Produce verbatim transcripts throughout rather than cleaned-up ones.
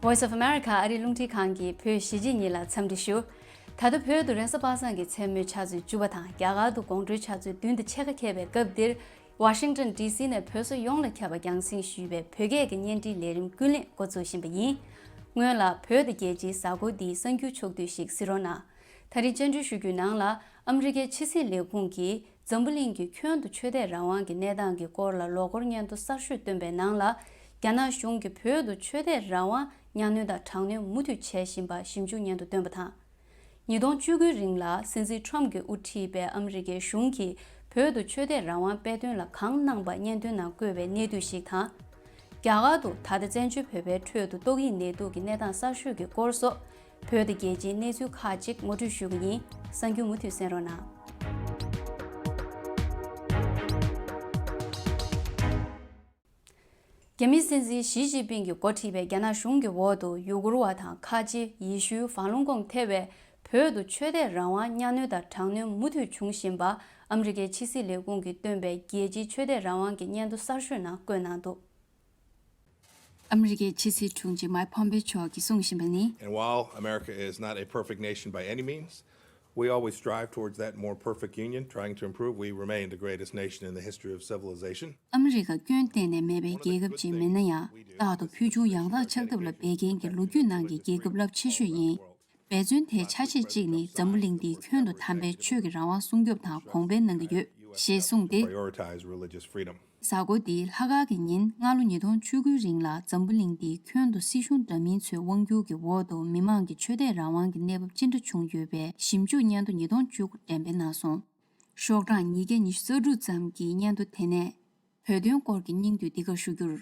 Voice of America ཨ་རིའི་རླུང་འཕྲིན་ཁང་གི་བོད་གཞིས་བྱེས་གཉིས་ལ་འཚམས་འདྲི་ཞུ། ད་ལྟ་བོད་དུ་རེས་གཟའ་པ་སངས་ཀྱི་མཚན་མོའི་ཆུ་ཚོད་བཅུ་པ་དང་རྒྱ་གར་དུ་དགོང་དྲོའི་ཆུ་ཚོད་བདུན་དང་ཕྱེད་ཀ་འཁེལ་བའི་སྐབས་འདིར། Washington D C ནས་བོད་སོ་ཡོངས་ལ་ཁྱབ་པ་རྒྱང་སྲིང་ཞུས་པའི་བོད་སྐད་ཀྱི་བརྙན་འཕྲིན་ལས་རིམ་ཀུན་གླེང་འགོ་འཛུགས་བཞིན་པ་ཡིན། སྔོན་ལ་བོད་དང་རྒྱལ་སྤྱིའི་གཟའ་འཁོར་འདིའི་གསར་འགྱུར་ཕྱོགས་བསྡུས་ཤིག་གཟིགས་རོགས་གནང་། ད་རིང་བཅར་འདྲི་ཞུ་རྒྱུའི་ནང་ལ་ཨ་མི་རི་ཀའི་ཕྱི་སྲིད་ལས་ཁུངས་ཀྱིས་འཛམ་བུ་གླིང་གི་ཁྱོན་དུ་ཆོས་དད་རང་དབང་གི་གནས་སྟངས་ཀྱི་སྐོར་ལ་ལོ་འཁོར་སྙན་ཐོ་གསར་ཤོས་བཏོན་པའི་ནང་ལ། རྒྱ་ནག་གཞུང་གིས་བོད་དུ་ཆོས་དད་རང་དབང་གཉའ་གནོན་དང་དྲག་གནོན་མུ་མཐུད་བྱེད་བཞིན་པ་ཞིབ་འཇུག་སྙན་ཐོ་བཏོན་པ་དང་། ཉིས་སྟོང་བཅུ་དགུ་རིང་ལ་སྲིད་འཛིན་ཁྲོམ་གྱིས་དབུ་ཁྲིད་པའི་ཨ་མི་རི་ཀའི་གཞུང་གིས་བོད་དུ་ཆོས་དད་རང་དབང་སྤེལ་དོན་ལ་གང་གནང་པ་སྙན་ཐོའི་ནང་བཀོད་པའི་གནས་བསྡུས་ཤིག་དང་། རྒྱ་གར་དུ་ད་ལྟ་བཙན་བྱོལ་བོད་པའི་ཁྲོད་དུ་ཏོག་དབྱིབས་ནད་དུག་གི་གནས་སྟངས་གསར་ཤོས་ཀྱི་སྐོར་སོགས། བོད་དང་རྒྱལ་སྤྱིའི་གནས་ཚུལ་ཁག་ཅིག་ངོ་སྤྲོད་ཞུ་གི་ཡིན། གསར་འགྱུར་མུ་མཐུད་གསན་རོགས་གནང་། རྒྱ་མིའི་སྲིད་འཛིན་ཞི་ཅིན་ཕིང་གིས་འགོ་ཁྲིད་པའི་རྒྱ་ནག་གཞུང་གི་འོག་ཏུ་ཡུ་གུར་བ་དང་ཁ་ཆེ་ཡེ་ཤུའི་ཧྥ་ལུང་ཀོང་ཐེ་བའི་བོད་དུ་ཆོས་དད་རང་དབང་གཉའ་གནོན་དང་དྲག་གནོན་མུ་མཐུད་བྱུང་བཞིན་པ། ཨ་མི་རི་ཀའི་ཕྱི་སྲིད་ལས་ཁུངས་ཀྱིས་བཏོན་པའི་རྒྱལ་སྤྱིའི་ཆོས་དད་རང་དབང་གི་སྙན་ཐོ་གསར་ཤོས་ནང་བཀོད་གནང་འདུག་ཨ་མི་རི་ཀའི་ཕྱི་སྲིད་དྲུང་ཆེ་མའེ་ཕོམ་པེ་མཆོག་གིས་གསུངས་བཞིན་པ་ནི། And while America is not a perfect nation by any means, we always strive towards that more perfect union, trying to improve. We remain the greatest nation in the history of civilization. ཨ་མི་རི་ཀ་སྐྱོན་གཏན་ནས་མེད་པའི་རྒྱལ་ཁབ་ཅིག་མིན་ན་ཡང་། རྟག་ཏུ་ཕུལ་བྱུང་ཡང་དག་ཆགས་ཐབས་ལ་འབད་མཁན་གྱི་ལོ་རྒྱུས་ནང་གི་རྒྱལ་ཁབ་རླབས་ཆེ་ཤོས་ཡིན། འབད་བརྩོན་དེའི་ཆ་ཤས་གཅིག་ནི་འཛམ་བུ་གླིང་འདིའི་ཁྱོན་དུ་དམ་པའི་ཆོས་ཀྱི་རང་དབང་སྲུང་སྐྱོབ་དང་གོང་འཕེལ་གནང་གི་ཡོད། ཞེས་གསུངས་ཏེ། Prioritize religious freedom. གཟའ་འཁོར་འདིའི་ལྷག་དཀར་གྱི་ཉིན་སྔ་ལོ་ཉིས་སྟོང་བཅུ་དགུའི་རིང་ལ་འཛམ་བུ་གླིང་འདིའི་ཁྱོན་དུ་སྲིད་གཞུང་འདྲ་མིན་ཚོའི་དབང་སྒྱུར་གྱི་འོག་ཏུ་མི་མང་གི་ཆོས་དད་རང་དབང་གི་གནས་བབ་ཅི་འདྲ་བྱུང་ཡོད་པའི་ཞིབ་འཇུག་སྙན་ཐོ་ཉིས་སྟོང་བཅུ་དགུ་འགྲེམས་སྤེལ་གནང་སོང་། ཤོག་གྲངས་ཉིས་བརྒྱ་ཉི་ཤུ་རྩ་དྲུག་ཙམ་གྱི་སྙན་ཐོ་དེ་ནས་བོད་དོན་སྐོར་གྱི་སྙིང་བསྡུས་འདི་གར་ཞུ་རྒྱུར།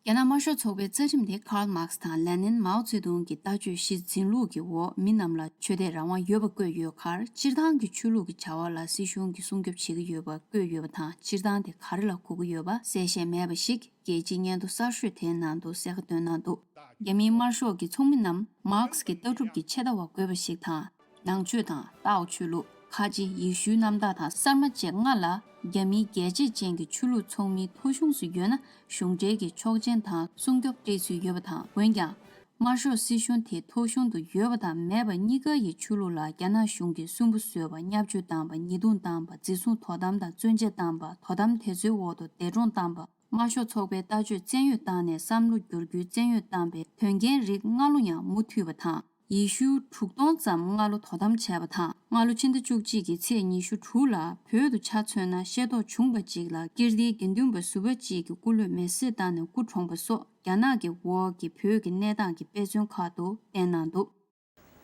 རྒྱ་ནག་དམར་ཤོག་ཚོགས་པའི་རྩ་ཁྲིམས་དེ་ཁཱརལ་མཱག་སི་དང་ལེ་ནིན་མའོ་ཙེ་ཏུང་གི་ལྟ་སྤྱོད་གཞི་འཛིན་ལུགས་ཀྱི་འོག་མི་རྣམས་ལ་ཆོས་དད་རང་དབང་ཡོད་པ་བཀོད་ཡོད་ཁར། སྤྱིར་བཏང་གི་ཆོས་ལུགས་ཀྱི་བྱ་བ་ལ་སྲིད་གཞུང་གིས་སྲུང་སྐྱོབ་བྱེད་ཀྱི་ཡོད་པ་བཀོད་ཡོད་པ་དང་། སྤྱིར་བཏང་དེ་ག་རེ་ལ་གོ་གི་ཡོད་པ་གསལ་བཤད་མེད་པ་ཞིག་རྒྱལ་སྤྱིའི་སྙན་ཐོ་གསར་ཤོས་དེའི་ནང་དུ་གསལ་ཁ་བཏོན་གནང་འདུག་རྒྱ་མིའི་དམར་ཤོག་གི་ཚོགས་མི་རྣམས་མཱག་སི་ཀྱི་ལྟ་གྲུབ་ཀྱི་ཆེ་མཐའ་བ་དགོས་པ་ཞིག་དང་། ནང་ཆོས་དང་ཏའོ་ཆོས་ལུགས། ཁ་ཆེ་ཡེ་ཤུའི་རྣམ་ཐར་དང་གསར་མ་བཅས་ལྔ་ལ་རྒྱ་མིའི་རྒྱལ་གཅེས་ཅན་གྱི་ཆོས་ལུགས་ཚོགས་མིའི་ཐོ་གཞུང་སུ་ཡོད་ན་གཞུང་འབྲེལ་གྱི་ཆོག་མཆན་དང་སྲུང་སྐྱོབ་སྤྲད་ཚུལ་ཡོད་པ་དང་། འོན་ཀྱང་དམར་ཤོག་སྲིད་གཞུང་དེའི་ཐོ་གཞུང་དུ་ཡོད་པ་དང་མེད་པ་གཉིས་ཀ་ཡི་ཆོས་ལུགས་ལ་རྒྱ་ནག་གཞུང་གིས་སུན་པོ་བཟོས་པ། བརྙས་བཅོས་བཏང་བ། ཉེས་རྡུང་བཏང་བ། འཛིན་བཟུང་དོ་དམ་དང་བཙོན་འཇལ་བཏང་བ། དོ་དམ་དེ་ཚོའི་འོག་ཏུ་འདས་གྲོངས་བཏང་བ། དམར་ཤོག་ཚོགས་པའི་ལྟ་སྤྱོད་བཙན་གཡོལ་བཏང་ནས་བསམ་བློ་བསྒྱུར་རྒྱུའི་བཙན་གཡོལ་བཏང་པའི་དོན་རྐྱེན་རིགས་སྔ་ལོ་ཡང་མུ་མཐུད་པ་དང་། ཡེ་ཤུ་དྲུག་སྟོང་ཙམ་སྔ་ལོ་དོ་དམ་བྱས་པ་དང་། སྔ་ལོ་ཕྱི་ཟླ་བཅུ་གཅིག་གི་ཚེས་ཉི་ཤུ་དྲུག་ལ་བོད་དུ་ཆ་མཚོན་ན་ཤེས་རྟོགས་བྱུང་བ་ཅིག་ལ་ཀིརྟིའི་དགེ་འདུན་པ་ཟུར་པ་ཅིག་གི་སྐུ་ལུས་མེར་སྲེག་བཏང་ནས་སྐུ་གྲོངས་པ་སོགས་རྒྱ་ནག་གི་འོག་གི་བོད་ཀྱི་གནས་སྟངས་ཀྱི་དཔེ་མཚོན་ཁག་ཏུ་བསྟན་གནང་འདུག་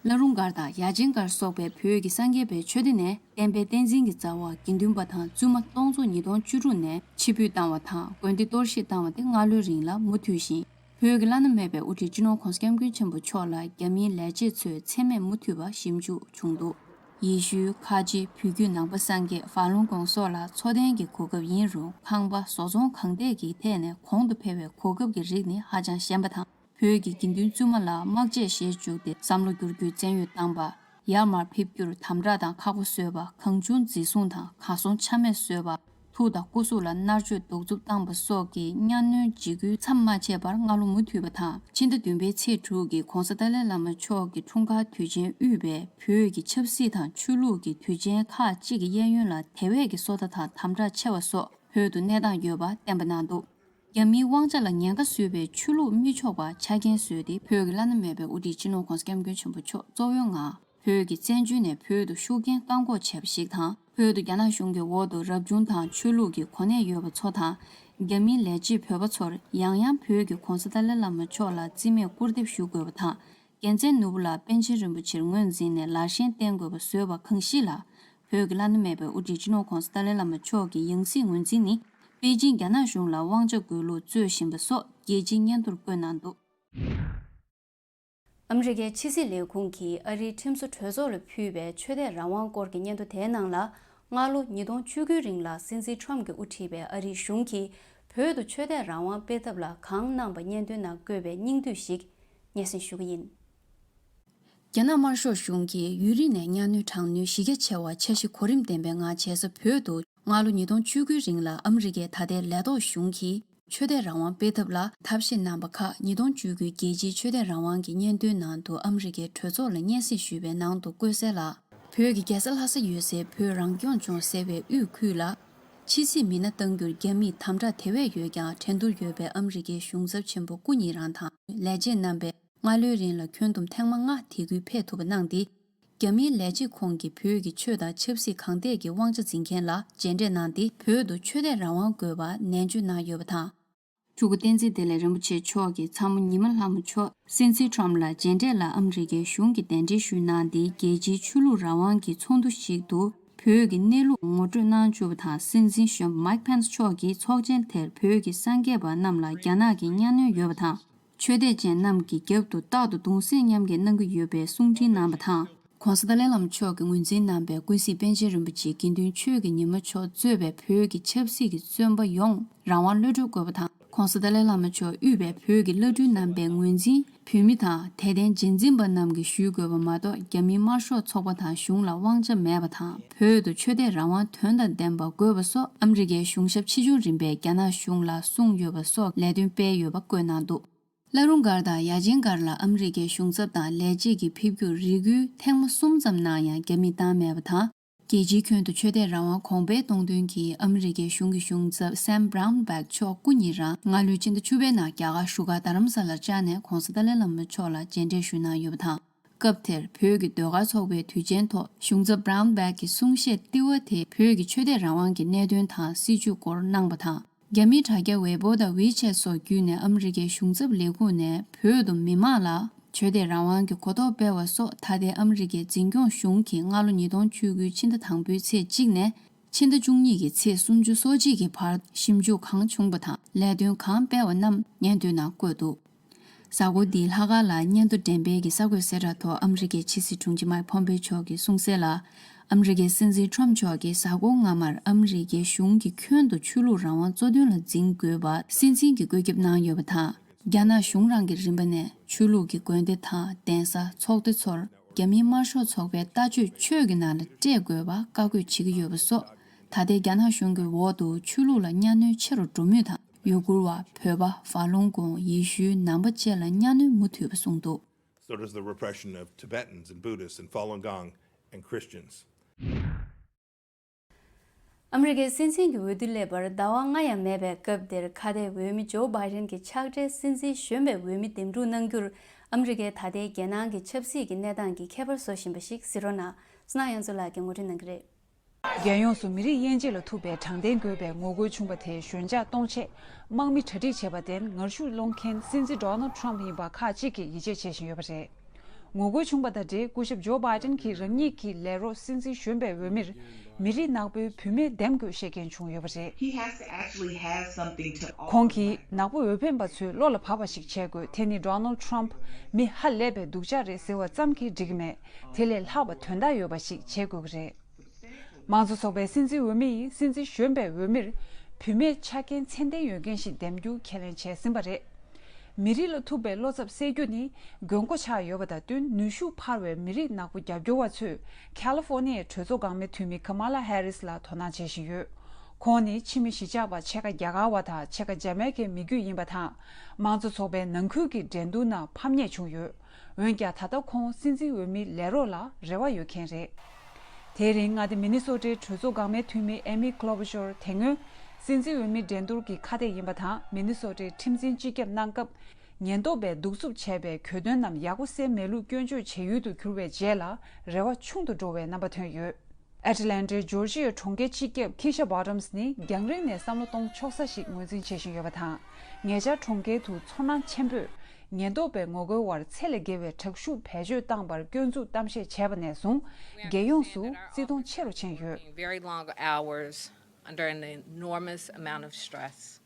བླ་རུང་སྒར་དང་ཡ་ཆེན་སྒར་སོགས་པའི་བོད་ཀྱི་སངས་རྒྱས་པའི་ཆོས་སྡེ་ནས་བསྟན་པའི་བསྟན་འཛིན་གྱི་རྩ་བ་དགེ་འདུན་པ་དང་བཙུན་མ་སྟོང་ཚོ་ཉིས་སྟོང་བཅུ་དྲུག་ནས་ཕྱིར་འབུད་བཏང་བ་དང་དགོན་སྡེ་གཏོར་བཤིག་བཏང་བ་དེ་སྔ་ལོའི་རིང་ལ་མུ་མཐུད་བཞིན། བོད་ཀྱི་བླ་ན་མེད་པའི་དབུ་ཁྲིད་སྤྱི་ནོར་༧གོང་ས་༧སྐྱབས་མགོན་ཆེན་པོ་མཆོག་ལ་རྒྱ་མིའི་ལས་བྱེད་ཚོས་མཚན་སྨད་མུ་མཐུད་པ་ཞིབ་འཇུག་བྱུང་འདུག་ཡེ་ཤུ། ཁ་ཆེ། བོད་བརྒྱུད་ནང་པ་སངས་རྒྱས། ཧྥ་ལུང་ཀོང་སོགས་ལ་འཚོ་རྟེན་གྱི་གོ་སྐབས་ཡིན་རུང་། ཁང་པ། བཟོ་ཚོང་གང་ཐད་ཀྱི་ཐད་ནས་གོང་དུ་འཕེལ་བའི་གོ་སྐབས་ཀྱི་རིགས་ནི་ཧ་ཅང་ཞན་པ་དང་། བོད་ཀྱི་དགེ་འདུན་བཙུན་མ་ལ་དམག་ཆས་བཞེས་བཅུག་སྟེ་བསམ་བློ་བསྒྱུར་རྒྱུའི་བཙན་གཡོལ་བཏང་པ། ཡར་མར་ཕེབས་རྒྱུར་དམ་དྲག་དང་ཁག་པོ་བཟོས་པ། གང་བྱུང་འཛིན་བཟུང་དང་གར་སོང་ཆ་མེད་བཟོས་པ། ཐུགས་དང་སྐུ་གཟུགས་ལ་མནར་གཅོད་གདུག་རྩུབ་བཏང་པ་སོགས་ཀྱི་གཉའ་གནོན་འཇིགས་སྐུལ་མཚམས་མ་ཆད་པར་སྔ་ལོ་མུ་མཐུད་པ་དང་། ཕྱི་ཟླ་བདུན་པའི་ཚེས་དྲུག་གི་༧གོང་ས་ཏཱ་ལའི་བླ་མ་མཆོག་གི་འཁྲུངས་སྐར་དུས་ཆེན་དབུས་པའི་བོད་ཀྱི་ཆབ་སྲིད་དང་ཆོས་ལུགས་ཀྱི་དུས་ཆེན་ཁག་ཅིག་གི་གཡས་གཡོན་ལ་དེ་བས་ཀྱི་སོ་ལྟ་དང་དམ་དྲག་ཆེ་བ་སོགས་བོད་དུ་གནས་སྟངས་ཡོད་པ་བསྟན་པ་གནང་འདུག་རྒྱ་མིའི་དབང་ཆ་ལ་ཉེན་ཁ་བཟོས་པའི་ཆོས་ལུགས་མི་ཆོག་པ་ཆ་རྐྱེན་བཟོས་ཏེ། བོད་ཀྱི་བླ་ན་མེད་པའི་དབུ་ཁྲིད་སྤྱི་ནོར་༧གོང་ས་༧སྐྱབས་མགོན་ཆེན་པོ་མཆོག་གཙོ་བོའི་ངང་བོད་ཀྱི་བཙན་བྱོལ་ནས་བོད་དུ་ཤུགས་རྐྱེན་བཀག་འགོག་བྱས་པ་ཞིག་དང་། བོད་དུ་རྒྱ་ནག་གཞུང་གི་འོག་ཏུ་རབ་བྱུང་དང་ཆོས་ལུགས་ཀྱི་གོ་གནས་ཡོད་པ་ཚོ་དང་། རྒྱ་མིའི་ལས་བྱེད་བོད་པ་ཚོར་ཡང་ཡང་བོད་ཀྱི་༧གོང་ས་ཏཱ་ལའི་བླ་མ་མཆོག་ལ་རྩིས་མེད་སྐུར་འདེབས་ཞུ་དགོས་པ་དང་། རྒྱལ་མཚན་ནོར་བུ་ལགས་པཎ་ཆེན་རིན་པོ་ཆེར་ངོས་འཛིན་ནས་ལར་ཞེན་བསྟེན་དགོས་པ་བཟོས་པ་གང་ཞིག་ལ། བོད་ཀྱི་བླ་ན་མེད་པའི་དབུ་ཁྲིད་སྤྱི་ནོར་༧གོང་ས་ཏཱ་ལའི་བླ་མ་མཆོག་གི་ཡང་སྲིད་ངོས་འཛིན་ནི། པེ་ཅིང་རྒྱ་ནག་གཞུང་ལ་དབང་ཆ་དགོས་ལུགས་རྩོད་བཞིན་པ་སོགས་རྒྱལ་སྤྱིའི་སྙན་ཐོར་བཀོད་གནང་འདུག་ཨ་མི་རི་ཀའི་ཕྱི་སྲིད་ལས་ཁུངས་ཀྱིས་ཨ་རིའི་ཁྲིམས་བཟོ་གྲོས་ཚོགས་ལ་ཕུལ་བའི་ཆོས་དད་རང་དབང་སྐོར་གྱི་སྙན་ཐོ་དེའི་ནང་ལ། སྔ་ལོ་ཉིས་སྟོང་བཅུ་དགུའི་རིང་ལ་སྲིད་འཛིན་ཁྲོམ་གྱིས་དབུ་ཁྲིད་པའི་ཨ་རིའི་གཞུང་གིས་བོད་དུ་ཆོས་དད་རང་དབང་སྤེལ་ཐབས་ལ་གང་གནང་པ་སྙན་ཐོའི་ནང་བཀོད་པའི་སྙིང་བསྡུས་ཤིག་སྙན་སེང་ཞུ་གི་ཡིན། རྒྱ་ནག་དམར་ཤོག་གཞུང་གིས་ཡུན་རིང་ནས་གཉའ་གནོན་དྲག་གནོན་གཞི་རྒྱ་ཆེ་བ་འཆར་གཞི་གོ་རིམ་ལྡན་པའི་ངང་བྱེད་ས་བོད་དུ། སྔ་ལོ་ཉིས་སྟོང་བཅུ་དགུའི་རིང་ལ་ཨ་མི་རི་ཀའི་ད་ལྟའི་ལས་ཐོག་གཞུང་གིས་ ཆོས་དད་རང་དབང་སྤེལ་ཐབས་ལ་ཐབས་ཤེས་གནང་པ་ཁག་ཉིས་སྟོང་བཅུ་དགུའི་རྒྱལ་སྤྱིའི་ཆོས་དད་རང་དབང་གི་སྙན་ཐོའི་ནང་དུ་ཨ་མི་རི་ཀའི་གྲོས་ཚོགས་ལ་སྙན་སེང་ཞུས་པའི་ནང་དུ་བཀོད་གསལ་ལ། བོད་ཀྱི་རྒྱལ་ས་ལྷ་ས་ཡོད་སའི་བོད་རང་སྐྱོང་ལྗོངས་ཟེར་བའི་དབུས་ཁུལ་ལ། ཕྱི་སྲིད་མི་སྣ་གཏང་རྒྱུར་རྒྱ་མིས་དམ་དྲག་དེ་བས་ཡོད་ཀྱང་། འགྲན་བསྡུར་ཡོད་པའི་ཨ་མི་རི་ཀའི་གཞུང་ཚབ་ཆེན་པོ་སྐུ་ཉིད་རང་དང་། ལས་བྱེད་རྣམ་པས་སྔ་ལོའི་རིང་ལ་ཁྱོན་བསྡོམས་ཐེངས་མ་ལྔ་དེ་ཁུལ་ཕེབས་ཐུབ་པ་གནང་སྟེ། རྒྱ་མིའི་ལས་བྱེད་ཁོང་གིས་བོད་ཀྱི་ཆོས་དང་ཆབ་སྲིད་གང་ཐད་ཀྱི་དབང་ཆ་འཛིན་མཁན་ལ་མཇལ་འཕྲད་གནང་སྟེ། བོད་དུ་ཆོས་དད་རང་དབང་དགོས་པ་ནན་བརྗོད་གནང་ཡོད་པ་དང་། ཕྲུ་གུ་བསྟན་འཛིན་བདེ་ལེགས་རིན་པོ་ཆེ་མཆོག་གིས་ཚ་མོ་ཉི་མ་ལྷ་མོ་མཆོག་སྲིད་འཛིན་ཁྲོམ་ལ་མཇལ་འཕྲད་ལ་ཨ་མི་རི་ཀའི་གཞུང་གིས་གདན་འདྲེན་ཞུས་གནང་སྟེ། རྒྱལ་སྤྱིའི་ཆོས་ལུགས་རང་དབང་གི་ཚོགས་འདུ་ཞིག་ཏུ་བོད་ཀྱི་གནས་ལུགས་ངོ་སྤྲོད་གནང་བཅུག་པ་དང་། སྲིད་འཛིན་གཞོན་པ་མའིག་ཕེན་སི་མཆོག་གིས་ཚོགས་ཆེན་དེར་བོད་ཀྱི་སངས་རྒྱས་པ་རྣམས་ལ་རྒྱ་ནག་གི་གཉའ་གནོན་ཡོད་པ་དང་། ཆོས་དད་ཅན་རྣམས་ཀྱི་རྒྱབ་ཏུ་རྟག་ཏུ་གདུང་སེམས་མཉམ་སྐྱེད་གནང་གི་ཡོད་པའི་གསུང་འཕྲིན་གནང་བ་དང་། ྋགོང་ས་ཏཱ་ལའི་བླ་མ་མཆོག་གི་ངོས་འཛིན་གནང་བའི་ཀུན་གཟིགས་པཎ་ཆེན་རིན་པོ་ཆེ་དགེ་འདུན་ཆོས་ཀྱི་ཉི་མ་མཆོག་གཙོས་པའི་བོད་ཀྱི་ཆབ་སྲིད་ཀྱི་བཙོན་པ་ཡོངས་རང་དབང་གློད་གྲོལ་དགོས་པ་དང་། ྋགོང་ས་ཏཱ་ལའི་བླ་མ་མཆོག་དབུས་པའི་བོད་ཀྱི་བླ་སྤྲུལ་རྣམ་པའི་ངོས་འཛིན་བོད་མི་དང་དད་ལྡན་རྗེས་འཛིན་པ་རྣམས་ཀྱིས་ཞུ་དགོས་པ་མ་གཏོགས། རྒྱ་མིའི་དམར་ཤོག་ཚོགས་པ་དང་གཞུང་ལ་དབང་ཆ་མེད་པ་དང་། བོད་དུ་ཆོས་དད་རང་དབང་དོན་དང་ལྡན་པ་དགོས་པ་སོགས་ཨ་མི་རི་ཀའི་གཞུང་ཞབས་ཆེ་ཆུང་རིམ་པས་རྒྱ་ནག་གཞུང་ལ་གསུངས་ཡོད་པ་སོགས་ལས་དོན་སྤེལ་ཡོད་པ་བཀོད་གནང་འདུག་བླ་རུང་སྒར་དང་ཡ་ཆེན་སྒར་ལ་ཨ་མི་རི་ཀའི་གཞུང་ཚབ་དང་ལས་བྱེད་ཀྱི་ཕེབས་སྒྱུར་རེ་སྐུལ་ཐེངས་མ་གསུམ་ཙམ་གནང་ཡང་རྒྱ་མིས་བཏང་མེད་པ་དང་། རྒྱལ་སྤྱིའི་ཁྱོན་དུ་ཆོས་དད་རང་དབང་གོང་འཕེལ་གཏོང་དོན་གྱི་ཨ་མི་རི་ཀའི་གཞུང་གི་གཞུང་ཚབ་སེམ་བྷ་རའུན་བྷེག་མཆོག་སྐུ་ཉིད་རང་སྔ་ལོའི་ཕྱི་ཟླ་བཅུ་པའི་ནང་རྒྱ་གར་བཞུགས་སྒར་རྡ་རམ་ས་ལར་བཅར་ནས་ྋགོང་ས་ཏཱ་ལའི་བླ་མ་མཆོག་ལ་མཇལ་འཕྲད་ཞུས་གནང་ཡོད་པ་དང་། སྐབས་དེར་བོད་ཀྱི་ཟློས་གར་ཚོགས་པའི་དུས་ཆེན་ཐོག་གཞུང་ཚབ་བྷ་རའུན་བྷེག་གི་གསུང་བཤད་ལྟེ་བ་དེ་བོད་ཀྱི་ཆོས་དད་རང་དབང་གི་གནད་དོན་དང་སྲིད་བྱུས་སྐོར་གནང་བ་དང་། རྒྱ་མིའི་དྲ་རྒྱ་ཝེ་པོ་དང་ཝི་ཆེ་སོགས་བརྒྱུད་ནས་ཨ་མི་རི་ཀའི་གཞུང་ཚབ་ལས་ཁུངས་ནས་བོད་དུ་མི་མང་ལ་ཆོས་དད་རང་དབང་གི་གོ་རྟོགས་སྤེལ་བ་སོགས། ད་ལྟའི་ཨ་མི་རི་ཀའི་འཛིན་སྐྱོང་གཞུང་གིས་སྔ་ལོ་ཉིས་སྟོང་བཅུ་དགུའི་ཕྱི་ཟླ་དང་པོའི་ཚེས་གཅིག་ནས་ཕྱི་ཟླ་བཅུ་གཉིས་ཀྱི་ཚེས་སུམ་ཅུ་སོ་གཅིག་གི་བར་ཞིབ་འཇུག་གང་བྱུང་པ་དང་ལས་དོན་གང་སྤེལ་བ་རྣམས་སྙན་ཐོའི་ནང་བཀོད་འདུག་གཟའ་འཁོར་འདིའི་ལྷག་དཀར་ལ་སྙན་ཐོ་འགྲེམས་སྤེལ་གྱི་གསར་འགོད་གསལ་བསྒྲགས་ཐོག་ཨ་མི་རི་ཀའི་ཕྱི་སྲིད་དྲུང་ཆེ་མཱིག་ཕོམ་པེ་མཆོག་གིས་གསུངས་གསལ་ལ། ཨ་མི་རི་ཀའི་སྲིད་འཛིན་ཁྲོམ་མཆོག་གིས་གཟའ་འཁོར་སྔ་མར་ཨ་མི་རི་ཀའི་གཞུང་གི་ཁྱོན་དུ་ཆོས་ལུགས་རང་དབང་གཙོ་དོན་ལ་འཛིན་དགོས་པར་སྲིད་འཛིན་གྱིས་བཀོད་ཁྱབ་གནང་ཡོད་པ་དང་། རྒྱ་ནག་གཞུང་རང་གི་རིམ་པ་ནས་ཆོས་ལུགས་ཀྱི་དགོན་སྡེ་དང་གདན་ས་ཚོགས་སྡེ་ཚོར་རྒྱ་མིའི་དམར་ཤོག་ཚོགས་པའི་ལྟ་སྤྱོད་ཆོས་ཀྱི་ནང་ལ་སྤྲད་དགོས་པ་བཀའ་བཀོད་བྱེད་ཀྱི་ཡོད་པ་སོགས། ད་ལྟའི་རྒྱ་ནག་གཞུང་གི་འོག་ཏུ་ཆོས་ལུགས་ལ་གཉའ་གནོན་ཆེ་རུ་འགྲོ་མུས་དང་། ཡུ་གུར་བ། བོད་པ། ཧྥ་ལུང་ཀུང་། ཡེ་ཤུའི་ནང་པ་བཅས་ལ་གཉའ་གནོན་མུ་མཐུད་པ་གསུངས་འདུག So does the repression of Tibetans and Buddhists and Falun Gong and Christians. ཨ་མི་རི་ཀའི་སྲིད་འཛིན་གྱི་འོས་བསྡུ་སླེབས་པར་ཟླ་བ་ལྔ་ཡང་མེད་པའི་སྐབས་འདིར། ཁ་གཏད་འོས་མི་ཇོ་བྷའི་ཌེན་གྱི་ཕྱག་སྦྲེལ་སྲིད་འཛིན་གཞོན་པའི་འོས་མི་འདེམས་སྒྲུག་གནང་རྒྱུར། ཨ་མི་རི་ཀའི་ད་ལྟའི་རྒྱལ་ནང་གི་ཆབ་སྲིད་ཀྱི་གནས་སྟངས་ཀྱི་ཁྱད་པར་བཟོ་བཞིན་པ་ཞིག་གཟིགས་རོགས་གནང་། བསོད་ནམས་དབྱངས་མཚོ་ལགས་ཀྱིས་ངོ་སྤྲོད་གནང་གི་རེད། རྒྱལ་ཡོངས་སུ་མི་རིགས་དབྱེ་འབྱེད་ལ་ཐུག་པའི་དྲང་བདེན་དགོས་པའི་ངོ་རྒོལ་བྱུང་བ་དེ་ཞོད་འཇགས་གཏོང་ཆེད། དམག་མི་གྲ་སྒྲིག་བྱས་པར་བརྟེན། ངར་ཤུགས་སློང་མཁན་སྲིད་འཛིན་ཌོ་ནལ་ཊམ་ཡིན་པ་ཁག་ཅིག་གིས་ཡིད་ཆེས་བྱེད་བཞིན་ཡོད་པ་རེད། ངོ་རྒོལ་བྱུང་བ་དང་འབྲེལ། སྐུ་ཞབས་ཇོ་བྷའི་ཌེན་གྱིས་རང་ཉིད་ཀྱི་ལས་རོགས་སྲིད་འཛིན་གཞོན་པའི་འོས་མིར། མི་རིགས་ནག་པོའི་བུད་མེད་འདེམས་དགོས་བཤད་མཁན་བྱུང་ཡོད་པ་རེད། He has to actually have something to offer. ཁོང་གིས་ནག་པོ་འོས་འཕེན་པ་ཚོའི་བློ་ལ་བབས་པ་ཞིག་བྱེད་དགོས། དེ་ནི་ཌོ་ནལ་ཊམ་མི་ཧ་ལས་པའི་སྡུག་ཅག་རེད་ཟེར་བ་ཙམ་གྱིས་འགྲིག་གི་མེད། དེ་ལས་ལྷག་པ་དོན་དག་ཡོད་པ་ཞིག་བྱེད་དགོས་ཀྱི་རེད། མང་གཙོ་ཚོགས་པའི་སྲིད་འཛིན་འོས་མི་ཡིས་སྲིད་འཛིན་གཞོན་པའི་འོས་མིར་བུད་མེད་ཆ་རྐྱེན་ཚད་ལྡན་ཡོད་མཁན་ཞིག་འདེམས་རྒྱུ་ཁས་ལེན་བྱས་ཟིན་པ་རེད། མི་རིགས་ལ་ཐུག་པའི་བློ་འཚབ་སེལ་རྒྱུ་ནི་དགོས་མཁོ་ཆགས་ཡོད་པ་དང་བསྟུན། ནུས་ཤུགས་འཕར་བའི་མི་རིགས་ནག་པོ་རྒྱབ་སྐྱོར་བ་ཚོས་ཁ་ལི་ཧྥོ་ནི་ཡའི་གྲོས་ཚོགས་འགག་མི་འཐུས་མི་ཀ་མ་ལ་ཧེ་རིས་ལ་དོ་སྣང་བྱེད་བཞིན་ཡོད། ཁོང་ནི་ཕྱི་མི་གཞིས་ཆགས་པ་ཕྱེད་ཀ་རྒྱ་གར་བ་དང་ཕྱེད་ཀ་ཇ་མེ་ཀའི་མི་རྒྱུད་ཡིན་པ་དང་། མང་གཙོ་ཚོགས་པའི་ནང་ཁུལ་གྱི་འགྲན་བསྡུར་ནང་ཕམ་ཉེས་བྱུང་ཡོད། འོན་ཀྱང་ད་ལྟ་ཁོང་སྲིད་འཛིན་འོས་མིའི་ལས་རོགས་ལ་རེ་བ་ཡོད་མཁན་རེད། དེའི་རིང་མངའ་སྡེ་མི་ནི་སོ་ཊའི་གྲོས་ཚོགས་འགག་མའི་འཐུས་མི་ཨེ་མི་ཀློ་བྷ་ཤོར་དེ་སྔོན་སྲིད་འཛིན་འོས་མི་འགྲན་བསྡུར་གྱི་ཁ་གཏད་ཡིན་པ་དང་། མི་ནི་སོ་ཊའི་ཁྲིམས་འཛིན་སྤྱི་ཁྱབ་གནང་སྐབས། ཉེན་རྟོག་པས་གདུག་རྩུབ་བྱས་པའི་གྱོད་དོན་རྣམས་ཡག་པོ་སེལ་མེད་ལུགས་སྐྱོན་བརྗོད་བྱེད་ཡུལ་དུ་གྱུར་བའི་རྗེས་ལ་རེ་བ་ཆུང་དུ་འགྲོ་བའི་རྣམ་པ་ཐོན་ཡོད། ཨེ་ཊ་ལན་ཊའི་ཇོར་ཇི་ཡ་གྲོང་ཁྱེར་སྤྱི་ཁྱབ་ཁི་ཤ་བྷོ་ཊམ་སི་ནི་རྒྱང་རིང་ནས་བསམ་བློ་གཏོང་ཆོག་ས་ཞིག་ངོས་འཛིན་བྱེད་བཞིན་ཡོད་པ་དང་། ཉེ་ཆར་གྲོང་ཁྱེར་དུ་ཚོར་སྣང་ཆེན་པོས་ཉེན་རྟོག་པའི་ངོ་རྒོལ་བར་ཚད་ལས་བརྒལ་བའི་དྲག་ཤུགས་བེད་སྤྱོད་བཏང་པར་སྐྱོན་འཛུགས་གཏམ་བཤད་བྱས་པ་ནས་བཟུང་། རྒྱལ་ཡོངས་སུ་བརྩི་མཐོང་ཆེ་རུ་ཕྱིན་ཡོད། Working very long hours under an enormous amount of stress.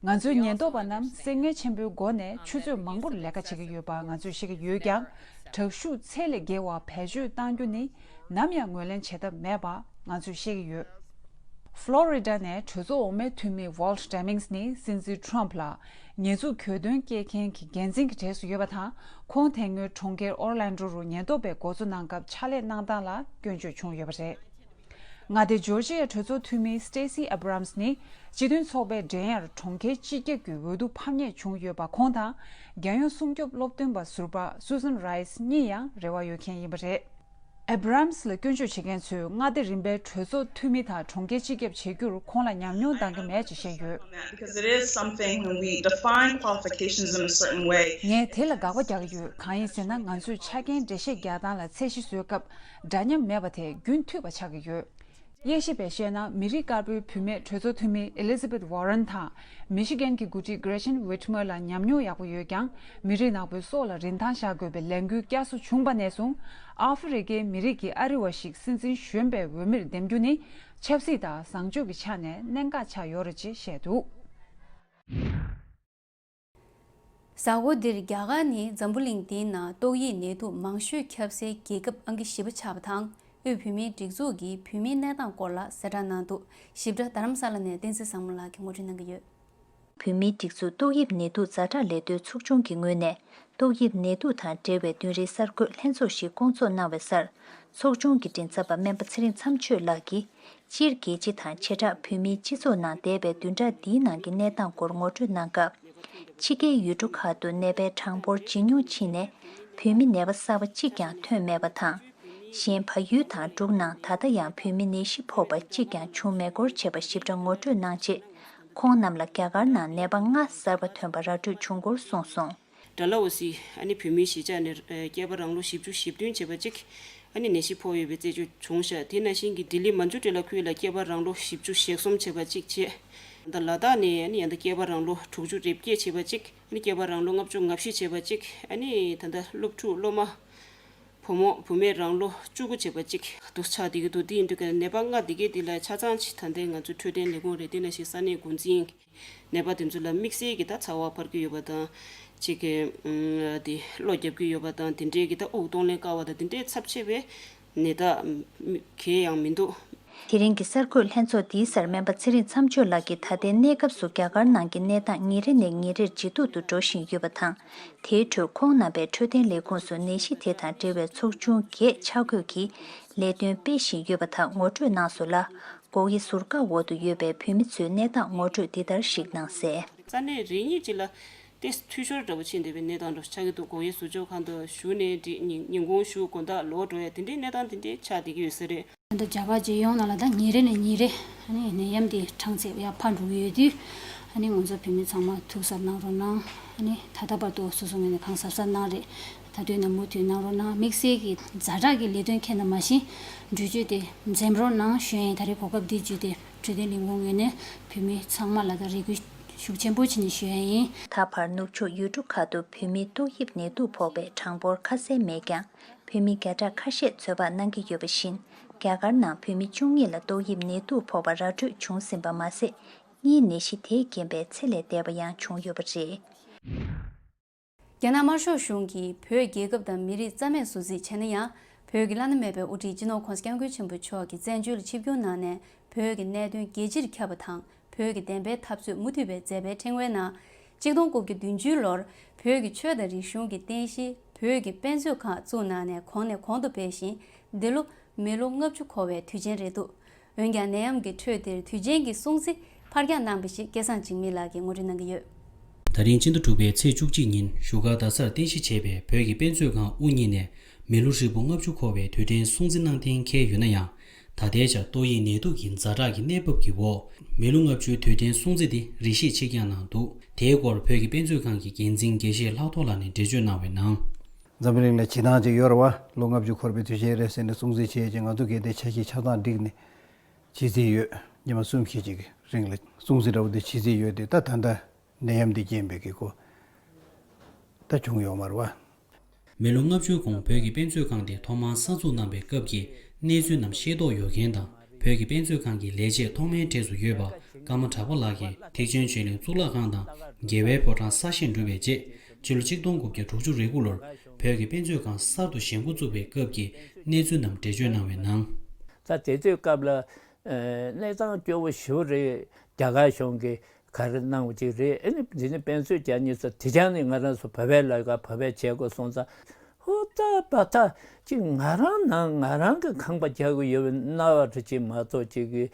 ང་ཚོའི་ཉེན་རྟོག་པ་རྣམས་སེམས་ངལ་ཆེན་པོའི་སྒོ་ནས་ཆུ་ཚོད་མང་པོར་ལས་ཀ་བྱེད་ཀྱི་ཡོད་པ་ང་ཚོས་ཤེས་ཀྱི་ཡོད་ཀྱང་། དྲག་ཤུགས་ཚད་ལས་བརྒལ་བ་བེད་སྤྱོད་གཏང་རྒྱུ་ནི་ནམ་ཡང་ངོས་ལེན་བྱེད་ཐབས་མེད་པ་ང་ཚོས་ཤེས་ཀྱི་ཡོད། ཕློ་རི་ཌ་ནས་གྲོས་ཚོགས་འོག་མའི་འཐུས་མི་ཝོལ་ཊི་ཌེ་མིངས་ནི་སྲིད་འཛིན་ཊམ་ཕ་ལ་ཉེས་འཛུགས་གྱོད་དོན་སྐྱེལ་མཁན་གྱི་འགན་འཛིན་གྱི་གྲས་སུ་ཡོད་པ་དང་། ཁོང་དེ་སྔོན་གྲོང་ཁྱེར་ཨོར་ལན་ཌོ་རུ་ཉེན་རྟོག་པས་འགོ་གཙོ་གནང་སྐབས་ཕྱག་ལས་གནང་སྟངས་ལ་སྐྱོན་བརྗོད་བྱུང་ཡོད་པ་རེད། མངའ་སྡེ་ཇོར་ཇི་ཡའི་གྲོས་ཚོགས་འཐུས་མི་སི་ཊེ་སི་ཨེབ་རམ་སི་ནི་སྤྱི་མཐུན་ཚོགས་པའི་འགྲན་ཡར་གྲོང་ཁྱེར་སྤྱི་ཁྱབ་ཀྱི་འོས་བསྡུ་ཕམ་ཉེས་བྱུང་ཡོད་པ་ཁོང་དང་། རྒྱལ་ཡོངས་སྲུང་སྐྱོབ་སློབ་སྟོན་པ་ཟུར་པ་སུ་ཟན་རའི་སི་གཉིས་ཡང་རེ་བ་ཡོད་མཁན་ཡིན་པ་རེད། ཨེབ་རམ་སི་ལ་སྐྱོན་བརྗོད་བྱེད་མཁན་ཚོས་མངའ་སྡེ་རིམ་པའི་གྲོས་ཚོགས་འཐུས་མི་དང་གྲོང་ཁྱེར་སྤྱི་ཁྱབ་བྱེད་རྒྱུར་ཁོང་ལ་ཉམས་མྱོང་འདང་གི་མེད་ཅེས་བཤད་ཡོད། Because it is something when we define qualifications in a certain way. ངས་དེ་ལ་དགག་པ་རྒྱག་གི་ཡོད། གང་ཡིན་ཟེར་ན། ང་ཚོས་ཆ་རྐྱེན་འགྲེལ་བཤད་རྒྱག་སྟངས་ལ་ཚད་གཞི་བཟོས་སྐབས་འདྲ་མཉམ་མེད་པ་དེ་རྒྱུན་མཐུད་པ་ཆགས་ཀྱི་ཡོད། དབྱེ་ཞིབ་པས་བཤད་ན། མི་རིགས་དཀར་པོའི་བུད་མེད་གྲོས་ཚོགས་འཐུས་མི་ཨེ་ལི་ཛ་བེད་ཝོ་རན་དང་མི་ཤི་གན་གྱི་འགོ་ཁྲིད་གྷི་རེ་ཆན་ཝིད་མར་ལ་ཉམས་མྱོང་ཡག་པོ་ཡོད་ཀྱང་། མི་རིགས་ནག་པོའི་སྲོག་ལ་རིན་ཐང་བཞག་དགོས་པའི་ལས་འགུལ་བསྐྱར་གསོ་བྱུང་པ་ནས་བཟུང་། ཨ་ཧྥེ་རི་ཁའི་མི་རིགས་ཀྱི་ཨ་རི་བ་ཞིག་སྲིད་འཛིན་གཞོན་པའི་འོས་མིར་འདེམས་རྒྱུ་ནི་ཆབ་སྲིད་དང་བཟང་སྤྱོད་ཀྱི་ཆ་ནས་གནད་འགག་ཆགས་ཡོད་རེད་ཅེས་བཤད་འདུག། གཟའ་འཁོར་འདིར་རྒྱ་གར་ནི་འཛམ་བུ་གླིང་འདིའི་ནང་ཏོག་དབྱིབས་ནད་དུག་མང་ཤོས་ཁྱབ་སའི་རྒྱལ་ཁབ་ཨང་ཀི་བཞི་པ་ཆགས་པ་དང་། དབུས་བོད་མིའི་སྒྲིག་འཛུགས་ཀྱིས་བོད་མིའི་གནས་སྟངས་སྐོར་ལ་གསལ་བསྒྲགས་གནང་འདུག། ཞིབ་ཕྲ་རྡ་རམ་ས་ལ་ནས་བསྟན་འཛིན་བཟང་མོ་ལགས་ཀྱིས་ངོ་སྤྲོད་གནང་གི་ཡོད། བོད་མིའི་སྒྲིག་འཛུགས་ཏོག་དབྱིབས་ནད་དུག་ཛ་དྲག་ལས་དོན་ཚོགས་ཆུང་གི་ངོས་ནས། ཏོག་དབྱིབས་ནད་དུག་དང་འབྲེལ་བའི་བདུན་རེའི་གསར་འགོད་ལྷན་ཚོགས་ཤིག་བསྐོང་ཚོགས་གནང་བའི་སར། ཚོགས་ཆུང་གི་མགྲིན་ཚབ་པ་སྨན་པ་ཚེ་རིང་མཚམས་གཅོད་ལགས་ཀྱིས། སྤྱིར་རྒྱལ་སྤྱི་དང་བྱེ་བྲག་བོད་མིའི་སྤྱི་ཚོགས་ནང་འདས་པའི་བདུན་ཕྲག་འདིའི་ནང་གི་གནས་སྟངས་སྐོར་ངོ་སྤྲོད་གནང་སྐབས། ཕྱི་རྒྱལ་ཡུལ་གྲུ་ཁག་ཏུ་ནད་པའི་གྲངས་འབོར་ཇེ་ཉུང་ཕྱིན་ནས། བོད་མི་ནད་པ་གསར་པ་གཅིག་ཀྱང་ཐོན་མེད་པ་དང་། གཞན་བལ་ཡུལ་དང་འབྲུག་ནང་ད་ལྟ་ཡང་བོད་མི་ནད་གཞི་ཕོག་པ་གཅིག་ཀྱང་བྱུང་མེད་སྐོར་བཅས་པ་ཞིབ་ཕྲ་ངོ་སྤྲོད་གནང་རྗེས། ཁོང་རྣམས་ལ་རྒྱ་གར་ནང་ནད་པ་ལྔ་གསར་པ་ཐོན་པ་ར་སྤྲོད་བྱུང་སྐོར་གསུངས་སོང་། ཌལ་ཧོ་སི་ཨ་ནི་བོད་མིའི་གཞིས་ཆགས་ནས་ཨ་སྐྱེས་པ་རང་ལོ་བཞི་བཅུ་ཞེ་བདུན་བྱས་པ་གཅིག་ཨ་ནི་ནད་གཞི་ཕོག་ཡོད་པའི་རྩད་གཅོད་བྱུང་ཤག། དེ་ནང་བཞིན་གྱི་ལྡི་ལི་མན་ཇུ་ཊི་ལ་ཁུལ་ལ་སྐྱེས་པ་རང་ལོ་བཞི་བཅུ་ཞེ་གསུམ་བྱས་པ་གཅིག་བྱས། ད་ལ་དྭགས་ནས་ཨ་ནི་ཡང་ད་སྐྱེས་པ་རང་ལོ་དྲུག་ཅུ་རེ་བརྒྱད་བྱས་པ་གཅིག། ཨ་ནི་སྐྱེས་པ་རང་ལོ་ལྔ་བཅུ་ང་བཞི་བྱས་པ་གཅིག། ཨ་ནི་ད་ལྟ་སློབ་ཕྲུག་སློབ་མ་བུ་མོ་བུད་མེད་རང་ལོ་བཅུ་དགུ་བྱས་པ་གཅིག་དུ་ཆགས་བསྡད་ཀྱི་འདུག། དེ་ཡིན་དུས་ཀྱི་ནད་པ་ལྔ་འདི་གའི་འདི་ལ་ཆ་ཚང་ཅིག་ད་ལྟའི་ང་ཚོའི་འཕྲོད་བསྟེན་ལས་ཁུངས་རེད། དེ་ནང་བཞིན་ས་གནས་འགོ་འཛིན་ནད་པ་དེ་ཚོ་ལ་དམིགས་བསལ་གྱི་ད་ཚ་བ་འཕར་གྱི་ཡོད་པ་དང་། གཅིག་གི་ཨུམ་དེ་གློ་རྒྱབ་ཀྱི་ཡོད་པ་དང་། དེ་འདྲའི་གི་ད་དབུགས་གཏོང་ལེན་དཀའ་བ་དང་། དེ་འདྲའི་ཚབས་ཆེ་བའི་ནད་རྟགས་གང་ཡང་མི་འདུག། དེ་རིང་གི་གསར་འགོད་ལྷན་ཚོགས་འདིའི་སར་སྨན་པ་ཚེ་རིང་མཚམས་གཅོད་ལགས་ཀྱིས་ད་ལྟའི་གནས་སྐབས་སུ་རྒྱ་གར་ནང་གི་གནས་སྟངས་ཉིན་རེ་ནས་ཉིན་རེར་ཇེ་སྡུག་ཏུ་འགྲོ་བཞིན་ཡོད་པ་དང་། དེའི་ཁྲོད་ཁོང་རྣམ་པས་འཕྲོད་བསྟེན་ལས་ཁུངས་སུ་ནད་གཞི་དེ་དང་འབྲེལ་བའི་ཚོགས་ཆུང་བརྒྱད་ཆ་བགོས་ཀྱིས་ལས་དོན་སྤེལ་བཞིན་ཡོད་པ་དག་ངོ་སྤྲོད་གནང་སོང་ལ། སྒོ་དབྱེ་ཟུར་བཀག་འོག་ཏུ་ཡོད་པའི་བོད་མི་ཚོས་གནས་སྟངས་ངོ་སྤྲོད་འདི་ལྟར་ཞིག་གནང་གསལ། ས་གནས་རེ་གཉིས་ཅིག་ལ་ཏེ་འཐུས་ཤོར་འདྲ་པོ་ཕྱིན་བསྡད་པའི་གནས་སྟངས་འདྲ་པོ་ཆགས་ཀྱི་འདུག། སྒོ་དབྱེ་ཟུར་འཇོག་ཁང་དུ་བཞུགས་ནས་འདི་ཉིན་ཉིན་གུང་བཞུགས། དགོང་དག་ལོག་འགྲོ་ཡ་དེ་འདྲའི་གནས་སྟངས་དེ་འདྲའི་ཆགས་བསྡད་ཀྱི་ཡོད་ས་རེད། ད་རྒྱ་གར་རྒྱལ་ཡོངས་ནང་ལ་ད་ཉིན་རེ་ནས་ཉིན་རེ་ཨ་ནི་ནད་ཡམས་དེ་གྲངས་ཚད་ཡར་འཕར་འགྲོ་གི་ཡོད་དུས། ཨ་ནི་ང་ཚོ་བོད་མི་ཚང་མ་ཐུགས་གཟབ་གནང་རོགས་གནང་། ཨ་ནི་ད་ལྟ་བར་དུ་སོ་སོ་ངོས་ནས་གང་གཟབ་གཟབ་གནང་རེད། ད་དུས་ནས་མུ་མཐུད་གནང་རོགས་གནང་། དམིགས་བསལ་གྱི་ཛ་དྲག་གི་ལས་དོན་འཁྱེར་ན་མ་གཞི་འགྲུལ་སྐྱོད་དེ་འཛེམ་རོགས་གནང་ཞུ་ཡ་ཡིན། ད་རེས་གོ་སྐབས་འདི་བརྒྱུད་དེ་འཕྲོད་བསྟེན་ལས་ཁུངས་ངོས་ནས་བོད་མི་ཚང་མ་ལ་ད་རེ་སྐུལ་ཤུགས་ཆེན་པོ་བྱས་ནས་ཞུ་ཡ་ཡིན། ད་བར་ནུབ་ཕྱོགས་ཡུལ་གྲུ་ཁག་ཏུ་བོད་མིའི་ཏོག་དབྱིབས་ནད་དུག་ཕོག་པའི་གྲངས་འབོར་ཁ་གསལ་མེད་ཀྱང་། བོད་མི་བརྒྱ་ཕྲག་ཁ་ཤས་ཚོད་དཔག་གནང་གི་ཡོད་པ་བཞིན། རྒྱ་གར་ནང་བོད་མི་བཅུ་གཉིས་ལ་ཏོག་དབྱིབས་ནད་དུག་ཕོག་པ་ར་སྤྲོད་བྱུང་ཟིན་པ་མ་ཟད། གཉིས་ནད་གཞི་དེས་རྐྱེན་པས་ཚེ་ལས་འདས་པ་ཡང་བྱུང་ཡོད་པ་རེད། རྒྱ་ནག་དམར་ཤོག་གཞུང་གིས་བོད་རྒྱལ་ཁབ་དང་མི་རིགས་རྩ་མེད་བཟོ་རྩིས་བྱས་ན་ཡང་། བོད་ཀྱི་བླ་ན་མེད་པའི་དབུ་ཁྲིད་སྤྱི་ནོར་༸གོང་ས་༸སྐྱབས་མགོན་ཆེན་པོ་མཆོག་གི་བཙན་བྱོལ་ལ་ཆིབས་བསྒྱུར་གནང་ནས། བོད་ཀྱི་གནད་དོན་རྒྱལ་སྤྱིར་ཁྱབ་པ་དང་། བོད་ཀྱི་བདེན་པའི་འཐབ་རྩོད་མུ་མཐུད་པའི་མཛད་པའི་ཕྲེང་བའི་ནང་། གཅིག་སྟོང་དགུ་བརྒྱ་བདུན་ཅུ་ལོར་བོད་ཀྱི་ཆོས་དང་རིག་གཞུང་གི་རྟེན་གཞི་བོད་ཀྱི་དཔེ་མཛོད་ཁང་བཙུགས་གནང་ནས་གོང་ནས་གོང་དུ་སྤེལ་ཞིང་། འདི་ལོ་མི་ལོ་ལྔ་བཅུ་འཁོར་བའི་དུས་ཆེན་རེད་འདུག། འོན་ཀྱང་ནད་ཡམས་ཀྱི་ཁྲོད་འདིར་དུས་ཆེན་གྱི་སྲུང་བརྩི་ཕར་འགྱངས་གནང་བ་ཞིག་སྐལ་བཟང་འཇིགས་མེད་ལགས་ཀྱིས་ངོ་སྤྲོད་གནང་གི་ཡོད། ད་རིང་སྤྱི་ཟླ་དྲུག་པའི་ཚེས་བཅུ་གཅིག་ཉིན་བཞུགས་སྒར་རྡ་སར་རྟེན་གཞི་བྱས་པའི་བོད་ཀྱི་དཔེ་མཛོད་ཁང་དབུ་བརྙེས་ནས་མི་ལོ་ཧྲིལ་པོ་ལྔ་བཅུ་འཁོར་བའི་དུས་དྲན་སྲུང་བརྩི་གནང་གཏན་འཁེལ་ཡོད་ན་ཡང་། ད་ལྟའི་ཆར་ཏོག་དབྱིབས་ནད་དུག་གི་ཛ་དྲག་གི་གནས་བབ་ཀྱི་འོག་མི་ལོ་ལྔ་བཅུའི་དུས་དྲན་སྲུང་བརྩི་དེ་རེ་ཞིག་ཕྱིར་འགྱངས་གནང་འདུག། དེའི་སྐོར་བོད་ཀྱི་དཔེ་མཛོད་ཁང་གི་འགན་འཛིན་དགེ་བཤེས་ལྷག་རྡོར་ལགས་ནས་འགྲེལ་བརྗོད་གནང་བའི་ནང་། འཛམ་བུ་གླིང་ལ་བྱེད་སྟངས་ཅིག་ཡོད་རེད་བ། ལོ་ལྔ་བཅུ་འཁོར་བའི་དུས་ཆེན་རེད་ཟེར་ནས་སྲུང་བརྩི་བྱས་ཀྱི། ང་ཚོ་གལ་ཏེ་འཆར་གཞི་ཆ་ཚང་བསྒྲིགས་ནས་བྱེད་རྩིས་ཡོད། ཉི་མ་གསུམ་བཞི་ཅིག་གི་རིང་ལ་སྲུང་བརྩི་འདྲ་བོ་འདི་བྱེད་རྩིས་ཡོད་དེ། ད་ད་ལྟ་ནད་ཡམས་འདི་རྐྱེན་པས་ཀྱི་གོ་ད་བྱུང་ཡོད་མ་རེད་བ། མི་ལོ་ལྔ་བཅུའི་གོང་བོད་ཀྱི་དཔེ་མཛོད་ཁང་དེ་ཐོག་མར་གསར་འཛུགས་གནང་བའི་སྐབས་ཀྱི་གནས་ཚུལ་རྣམས་ཤེས་རྟོགས་ཡོད་མཁན་དང་། བོད་ཀྱི་དཔེ་མཛོད་ཁང་གི་ལས་བྱེད་ཐོག་མའི་གྲས་སུ་ཡོད་པ་ཀརྨ་གྲགས་པ་ལགས་ཀྱིས་ཐེག་ཆེན་ཆོས་གླིང་གཙུག་ལག་ཁང་དང་རྒྱལ་བའི་ཕོ་བྲང་གསར་བཞེངས་གྲུབ་པའི་རྗེས། སྤྱི་ལོ་གཅིག་སྟོང་དགུ་བརྒྱ་དྲུག་ཅུ་རེ་དགུ་ལོར་བོད་ཀྱི་དཔེ་མཛོད་ཁང་གསར་དུ་བཞེངས་འགོ་བཙུགས་པའི་སྐབས་ཀྱི་གནས་ཚུལ་རྣམས་འགྲེལ་བརྗོད་གནང་བའི་ནང་། ད་དེ་དུས་སྐབས་ལ། ཨ་གནས་སྟངས་སྐྱོ་བོ་ཞེ་པོ་རེད། རྒྱ་གར་གཞུང་གིས་ག་རེ་གནང་བ་ཅིག་རེད། ཨ་ནི་འདི་ནི་དཔེ་མཛོད་རྒྱག་མཁན་ཚོ་དེ་རྐྱང་ནི་ང་རང་ཚོ་བོད་པའི་ལས་ཀ་བོད་པས་བྱེད་དགོས་སོང་ཙང་། ཧོ་ ད་པ་ད་ཅིག་ང་རང་ནང་ང་རང་གི་ཁང་པ་རྒྱག་གི་ཡོད་པའི་རྣ་བ་འདྲ་ཅིག་མ་གཏོགས་ཅིག་གི་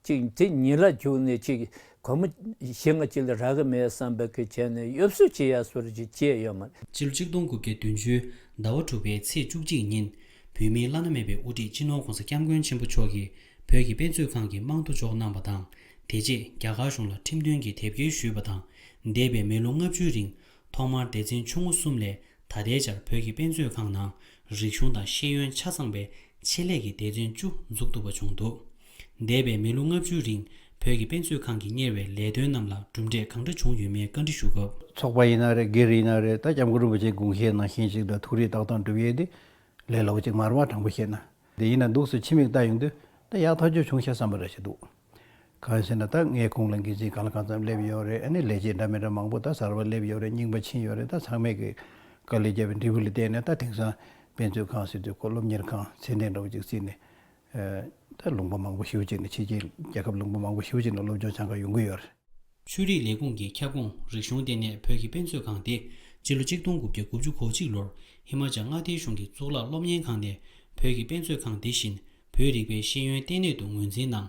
ཅིག་དེ་ཉིད་ལ་རྒྱུག་ནས་ཅིག་སྒོར་མོ་བཞི་ལྔ་ཅིག་ལ་རག་གི་མེད་བསམ་པའི་གི་བྱས་ནས་གཡོ་ཟོལ་བྱེད་ཡ་བཟོ་འདྲ་ཅིག་བྱས་ཡོད་མ་རེད། སྤྱི་ལོ་ཆིག་སྟོང་དགུ་བརྒྱ་བདུན་ཅུ་ཟླ་བ་དྲུག་པའི་ཚེས་བཅུ་གཅིག་ཉིན་བོད་མིའི་བླ་ན་མེད་པའི་དབུ་ཁྲིད་སྤྱི་ནོར་༸གོང་ས་༸སྐྱབས་མགོན་ཆེན་པོ་མཆོག་གིས་བོད་ཀྱི་དཔེ་མཛོད་ཁང་གི་རྨང་དུ་འཇོག་གནང་བ་དང་། དེ་རྗེས་རྒྱ་གར་གཞུང་ལ་ཁྲིམས་མཐུན་གྱི་དེབ་སྐྱེལ་ཞུས་པ་དང་། འདས་པའི་མི་ལོ་ལྔ་བཅུའི་རིང་ཐོག་མར་སྡེ་ཚན་ཆུང་ངུ་གསུམ་ལས་ད་ལྟའི་ཆར་བོད་ཀྱི་དཔེ་མཛོད་ཁང་ནང་རིག་གཞུང་དང་ཤེས་ཡོན་ཆ་ཚང་པའི་ཆེད་ལས་ཀྱི་སྡེ་ཚན་བཅུ་འཛུགས་ཐུབ་པ་བྱུང་འདུག་འདས་པའི་མི་ལོ་ལྔ་བཅུའི་རིང་བོད་ཀྱི་དཔེ་མཛོད་ཁང་གིས་གཉེར་བའི་ལས་དོན་རྣམས་ལ་གྲུབ་འབྲས་གང་འདྲ་བྱུང་ཡོད་མེད་བཀའ་འདྲི་ཞུ་སྐབས། ཚོགས་པ་ཡིན་ན་རེད། སྒེར་ཡིན་ན་རེད། ད་སྐྱབས་མགོན་རིན་པོ་ཆེའི་དགོངས་བཞེད་ནང་བཞིན་ཞིག་ལ་ཐུགས་རེ་ཏག་ཏག་འགྲུབ་ཡས་དེ་ལས་སླ་པོ་ཅིག་མ་རེད་པ། དྲང་པོ་བཤད་ན། དེ་ཡིན་ན་འདུག་སེ་ཕྱི་མིག་ལྟ་ཡོང་དུས་ད་ཡག་ཐག་ཆོད་བྱུང་ཤག་བསམ་པ་འདྲ་ཞིག་འདུག་གང་ཡིན་ཟེར་ན་ད་ངའི་ཁོངས་ལ་འགན་འཛིན་གང་ལ་གང་འཚམ་སླེབས་ཡོད་རེད། ཨ་ནི་ལས་བྱེད་འདྲ་མི་འདྲ་མང་པོ་ད་གསར་པ་སླེབས་ཡོད་རེད། རྙིང་པ་ཕྱིན་ཡོད་རེད། ད་ཚང་མས་ཀྱི་དཀའ་ལས་བརྒྱབ་པའི་འབྲས་བུ་ལ་བརྟེན་ནས་ད་དེང་སང་དཔེ་མཛོད་ཁང་ཟེར་དུས་ཁོ་སློབ་གཉེར་ཁང་ཚད་ལྡན་འདྲ་བོ་ཅིག་བརྩིས་ནས་ད་ལུང་པ་མང་པོ་ཞེ་པོ་ཅིག་ནས་ཕྱི་རྒྱལ་རྒྱལ་ཁབ་ལུང་པ་མང་པོ་ཞེ་པོ་ཅིག་ནས་སློབ་སྦྱོང་སྦྱང་གར་ཡོང་གི་ཡོད་རེད། ཆོས་རིག་ལས་ཁུངས་ཀྱི་ཁྱབ་ཁོངས་རིག་གཞུང་ལྟེ་གནས་བོད་ཀྱི་དཔེ་མཛོད་ཁང་དེ་སྤྱི་ལོ་ཆིག་སྟོང་དགུ་བརྒྱ་དགུ་བཅུ་གོ་གཅིག་ལོར་ཧི་མ་ཅལ་མངའ་སྡེའི་གཞུང་གི་གཙུག་ལག་སློབ་གཉེར་ཁང་ནས་བོད་ཀྱི་དཔེ་མཛོད་ཁང་དེ་བཞིན་བོད་རིག་པའི་ཤེས་ཡོན་ལྟེ་གནས་དུ་ངོས་འཛིན་གནང་།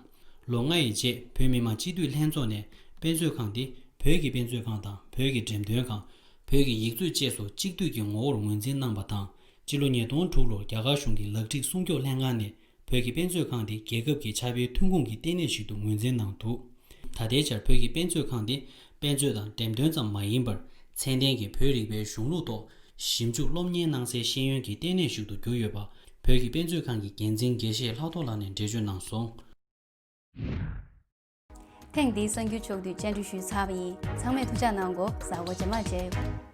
ལོ་ལྔ་ཡི་རྗེས་བོད་མི་མང་སྤྱི་འཐུས་ལྷན་ཚོགས་ནས་དཔེ་མཛོད་ཁང་དེ་བོད་ཀྱི་དཔེ་མཛོད་ཁང་དང་བོད་ཀྱི་འགྲེམས་སྟོན་ཁང་། བོད་ཀྱི་ཡིག་མཛོད་བཅས་སུ་གཅིག་སྡུད་ཀྱི་ངོ་བོར་ངོས་འཛིན་གནང་བ་དང་། སྤྱི་ལོ་ཉིས་སྟོང་དྲུག་ལོར་རྒྱ་གར་གཞུང་གི་ལག་བྲིས་སྲུང་སྐྱོབ་ལྷན་ཁང་ནས་བོད་ཀྱི་དཔེ་མཛོད་ཁང་དེ་རྒྱལ་ཁབ་ཀྱི་ཕྱྭ་པའི་ཐོན་ཁུངས་ཀྱི་ལྟེ་གནས་ཤིག་ཏུ་ངོས་འཛིན་གནང་འདུག་ད་ལྟའི་ཆར་བོད་ཀྱི་དཔེ་མཛོད་ཁང་དེ་དཔེ་མཛོད་དང་འགྲེམས་སྟོན་ཙམ་མ་ཡིན་པར་ཚད་ལྡན་གྱི་བོད་རིག་པའི་གཞུང་ལུགས་ཐོག་ཞིབ་འཇུག་སློབ་གཉེར་གནང་སའི་ཤེས་ཡོན་གྱི་ལྟེ་གནས་ཤིག་ཏུ་གྱུར་ཡོད་པ་བོད་ཀྱི་དཔེ་མཛོད་ཁང་གི་འགན་འཛིན་དགེ་བཤེས་ལྷག་རྡོར་ལགས་ནས་འགྲེལ་བརྗོད་གནང་སོང་། ཐེངས་འདིའི་གསར་འགྱུར་ཕྱོགས་བསྡུས་བཅར་འདྲི་ཞུས་ཚར་བ་ཡིན། ཚང་མས་ཐུགས་ཅག་གནང་གོ། གཟའ་འཁོར་རྗེས་མ་མཇལ།